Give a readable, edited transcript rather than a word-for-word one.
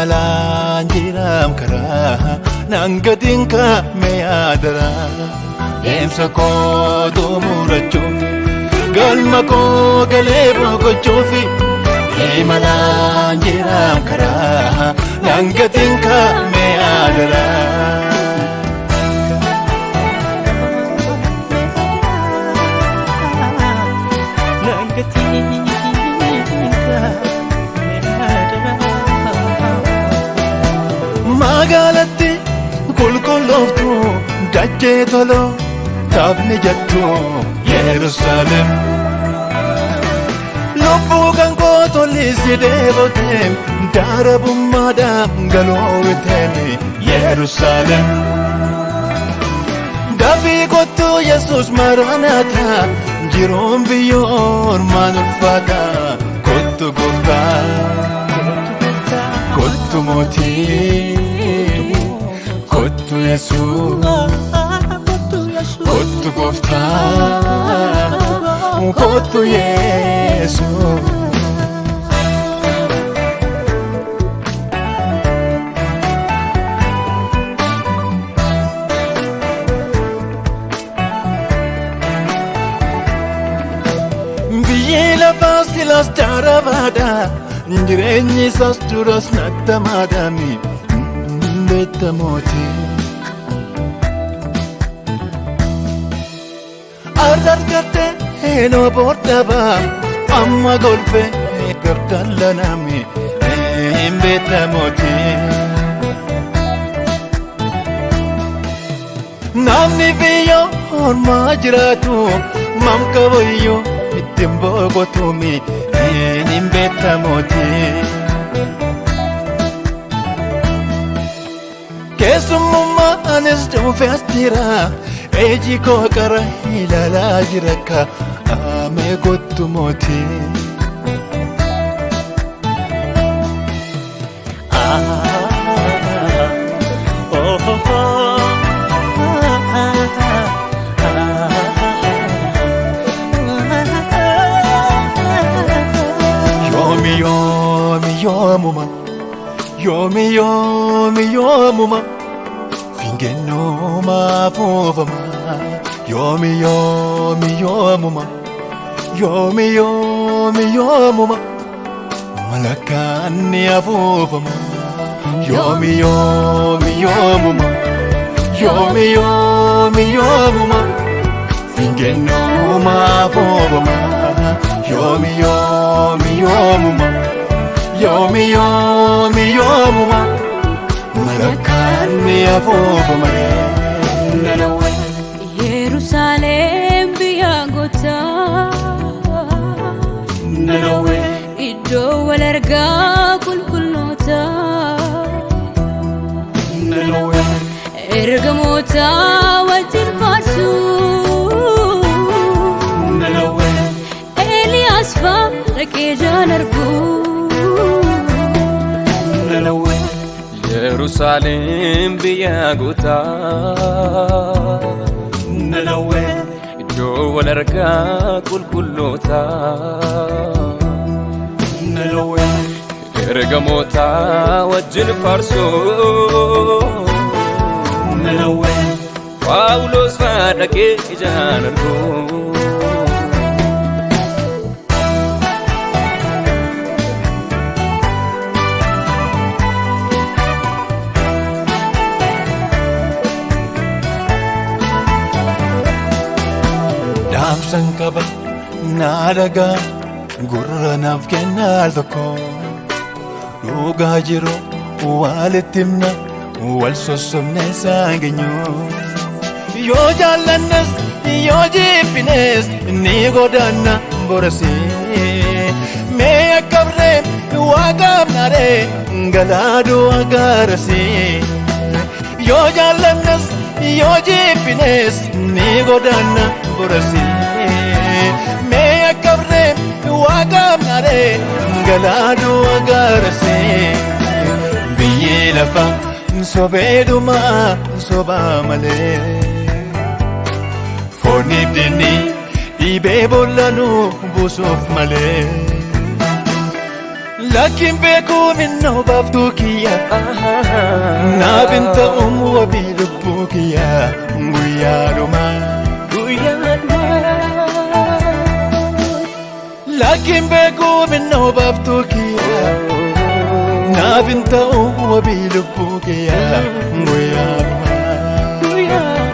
Imalaan jiraam karaa naan gatiin kaa'ame yaadaraa. Deemsa koo xumurachuuf galma koo galee boqochuuf imalaan jiraam karaa naan gatiin kaa'ame yaadaraa. Magaalatti qulqullooftu dachee toloo taphni jettu Yerusaalem. Lubbuu kan koo tolisi deeboteem daarabummaadhaan galoowwiteen Yerusaalem. Dafii kottu Yesuus Maranaataa jiruun biyyoon maan ulfaata kottu gooftaa. Kottu mootii, kottu Yesuus, kottu gooftaa, kottu Yesuus. Biyyi lafaa silaas jarabaadha. Jireenyi isaas duras nattamaadhaami beekta mootii. Arra argatte eenoo boodaba amma golfe gardallanami beekta mootii. Namni biyya ormaa jiraatu mamka wayyoo ittiin boqotumi. Niin beekta mootii. Keessummummaa anis dhuunfee as jira iji koo qara ilaalaa jira ka amee kottu mootii. Yoomi yoomi yoomuma yoomi yoomi yoomuma fiingennuma afuufama yoomi yoomi yoomuma yoomi yoomi yoomuma malakkaanni afuufama yoomi yoomi yoomuma yoomi yoomi yoomuma fiingennuma afuufama yoomi yoomi yoomuma yoomi yoomi yoomuma malakkaanni afuufama. Yerusaalem biyya gootaa iddoo wal argaa qulqullootaa ergamoota wajjin faarsu Eeliyaas faa dhaqee jaan argu. Yerusaalem biyya gootaa iddoo wal argaa qulqullootaa ergamoota wajjin faarsu Phaawulos faa dhaqee ijaan argu. Dhaamsan qaba naa dhagaa gurra naaf kennaa al tokko dhugaa jiru walitti himna wal sossobne isaan geenyu. Yoo jaallannes yoo jibbines ni godaanna borasi mee akkabree waaqaaf galaaduu agaarasi. Yoo jaallannes yoo jibbines ni godaanna borasi mee akkabree waaqaaf galaaduu agaarasi. Biyyi lafa sobeedhuma sobaa malee. Fooniif dinni dhibee boolla nu buusuuf malee. Lakkin beekuu minnoo baaftuu kiyya. Naaf hin ta'uun wabii lubbuu kiyya guyyaa dhumaa. Guyyaa dhumaa. Lakkin beekuu minnoo baaftuu kiyya. Naaf hin ta'uun wabii lubbuu kiyya guyyaa dhumaa. Guyyaa